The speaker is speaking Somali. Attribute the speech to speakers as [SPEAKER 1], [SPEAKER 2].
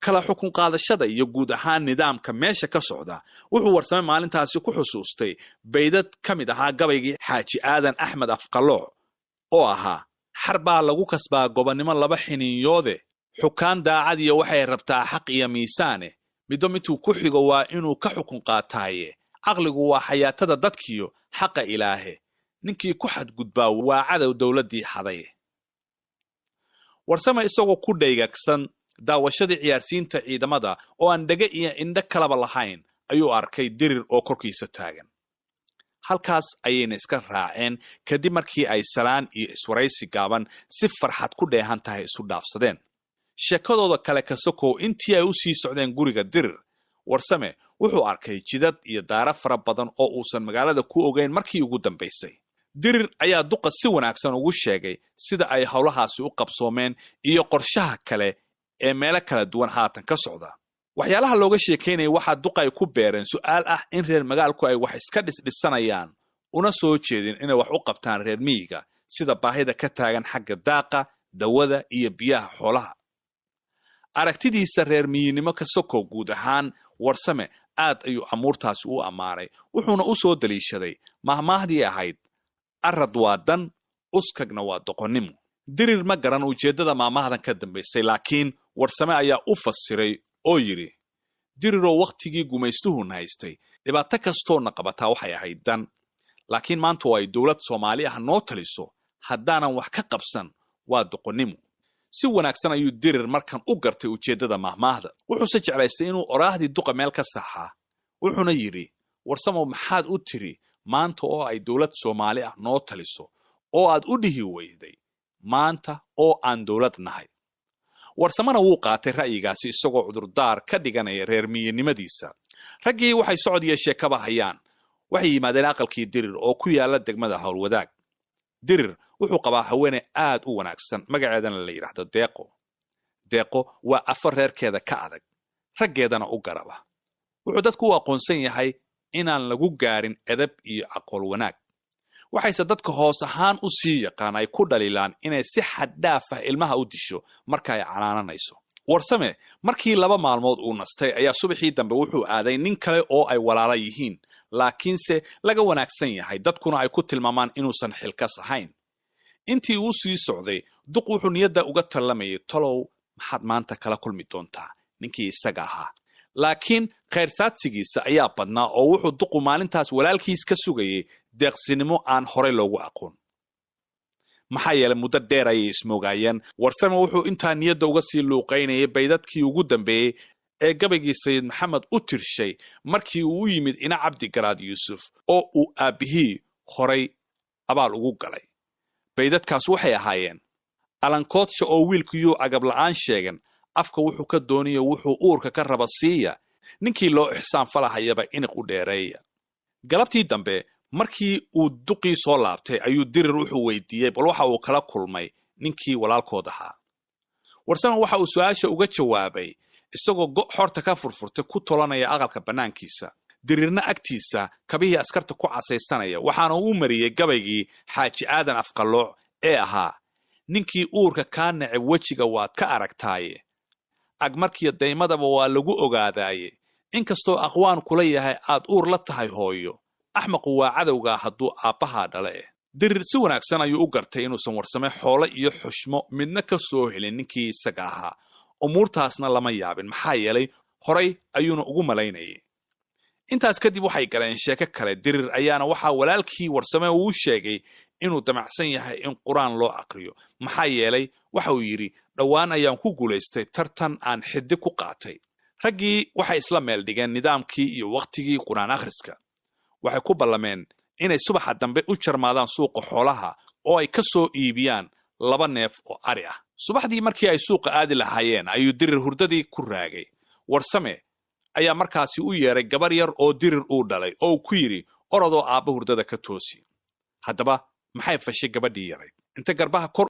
[SPEAKER 1] Kala xukun qaadashada iyo guud ahaan nidaamka meesha ka socda wuxuu Warsame maalintaasi ku xusuustay baydad ka mid ahaa gabaygii Xaaji Aadan Axmed Afqalooc oo ahaa: "Xar baa lagu kasbaa gobonnimo laba xiniinyoode, xukaan daacadiyo waxay rabtaa xaq iyo miisaane, middo midtuu ku xigo waa inuu ka xukun qaataaye, caqligu waa xayaatada dadkiyo xaqa Ilaahe, ninkii ku xadgudbaa waa cadow dowladdii xadaye." Warsame isagoo ku dhaygagsan daawashadii ciyaarsiinta ciidamada oo aan dhege iyo indho kalaba lahayn ayuu arkay Dirir oo korkiisa taagan. Halkaas ayayna iska raaceen kadib markii ay salaan iyo iswaraysi gaaban si farxad ku dheehan tahay isu dhaafsadeen. Sheekadooda kale ka sokow, intii ay u sii socdeen guriga Dirir, Warsame wuxuu arkay jidad iyo daaro fara badan oo uusan magaalada ku ogeyn markii ugu dambaysay. Dirir ayaa duqa si wanaagsan ugu sheegay sida ay howlahaasi u qabsoomeen iyo qorshaha kale ee meelo kala duwan haatan ka socda. Waxyaalaha looga sheekaynaya waxaa duqa ay ku beereen su'aal ah in reer magaalku ay wax iska dhisdhisanayaan, una soo jeedin inay wax u qabtaan reer miyiga, sida baahida ka taagan xagga daaqa, dawada iyo biyaha xoolaha. Aragtidiisa reer miyinimo ka sokow, guud ahaan Warsame aad ayuu amuurtaasi u ammaanay, wuxuuna u soo daliishaday mahmaahdii ahayd: "Arad waa dan, uskagna waa doqonnimo." Dirir ma garan ujeeddada maamahdan ka dambaysay, laakiin Warsame ayaa u fasiray oo yidhi: "Diriroo, wakhtigii gumaystuhuna haystay dhibaato kastoona qabataa waxay ahayd dan, laakiin maanta oo ay dowlad Soomaali ah noo taliso, haddaanan wax ka qabsan waa doqonnimo." Si wanaagsan ayuu Dirir markan u gartay ujeeddada mahmaahda, wuxuuse jeclaystay inuu oraahdii duqa meel ka saxaa, wuxuuna yidhi: "Warsamow, maxaad u tiri maanta oo ay dowlad Soomaali ah noo taliso oo aad u dhihi weyday maanta oo aan dowlad nahay?" Warsamena wuu qaatay ra'yigaasi isagoo cudurdaar ka dhiganaya reer miyinimadiisa. Raggii waxay socod iyo sheekaba hayaan waxay yimaadeen aqalkii Dirir oo ku yaala degmada Howlwadaag. Dirir wuxuu qabaa haweeney aad u wanaagsan, magaceedana la yidhaahdo Deeqo. Deeqo waa afar reerkeeda ka adag, raggeedana u garaba. Wuxuu dadku u aqoonsan yahay inaan lagu gaarin edab iyo aqool wanaag, waxayse dadka hoos ahaan u sii yaqaan ay ku dhaliilaan inay si xaddhaaf ah ilmaha u disho marka ay canaananayso. Warsame markii 2 maalmood uu nastay ayaa subaxii dambe wuxuu aaday nin kale oo ay walaala yihiin, laakiinse laga wanaagsan yahay, dadkuna ay ku tilmaamaan inuusan xilkas ahayn. Intii uu sii socday, duq wuxuu niyadda uga tallamayay: "Talow maxaad maanta kala kulmi doontaa ninkii isaga ahaa?" Laakiin khayrsaadsigiisa ayaa badnaa oo wuxuu duqu maalintaas walaalkiis ka sugayay deeqsinimo aan horay loogu aqoon, maxaa yeelay muddo dheer ayay ismoogaayeen. Warsame wuxuu intaa niyadda uga sii luuqaynayay baydadkii ugu dambeeyey ee gabaygii Sayid Maxamed u tirshay markii uu u yimid ina Cabdigaraad Yuusuf oo uu aabbihii horay abaal ugu galay. Baydadkaas waxay ahaayeen: "Alankoodsha oo wiilkuyuu agabla'aan sheegan, afka wuxuu ka dooniyo wuxuu uurka ka raba siiya, ninkii loo ixsaan falahayaba iniq u dheereeya." Galabtii dambe markii uu duqii soo laabtay ayuu Dirir wuxuu weydiiyey bal waxa uu kala kulmay ninkii walaalkood ahaa. Warsame waxa uu su-aasha uga jawaabay isagoo go' xorta ka furfurtay ku tolanaya aqalka bannaankiisa, Dirirna agtiisa kabihii askarta ku casaysanaya, waxaana uu mariyey gabaygii Xaaji Aadan Afqalooc ee ahaa: "Ninkii uurka kaa neceb wejiga waad ka aragtaaye, agmarkiyo daymadaba waa lagu ogaadaaye, inkastoo aqwaan kula yahay aad uur la tahay hooyo, axmaqu waa cadowgaa hadduu aabbahaa dhale eh." Dirir si wanaagsan ayuu u gartay inuusan Warsame xoolo iyo xushmo midna ka soo helin ninkii isaga ahaa. Umuurtaasna lama yaabin, maxaa yeelay horay ayuuna ugu malaynayay. Intaas kadib waxay galeen sheeko kale. Dirir ayaana waxaa walaalkii Warsame uu sheegay inuu damacsan yahay in Qur-aan loo aqriyo, maxaa yeelay waxa uu yidhi: "Dhowaan ayaan ku guulaystay tartan aan xiddig ku qaatay." Raggii waxay isla meel dhigeen nidaamkii iyo wakhtigii Qur-aan akhriska. Waxay ku ballameen inay subaxa dambe u jarmaadaan suuqa xoolaha oo ay ka soo iibiyaan 2 neef oo ari ah. Subaxdii markii ay suuqa aadi lahaayeen ayuu Dirir hurdadii ku raagay. Warsame ayaa markaasi u yeeray gabar yar oo Dirir uu dhalay oo uu ku yidhi: "Orodoo aabba hurdada ka toosi." Haddaba maxay fashay gabadhii yarayd inta garbaha kor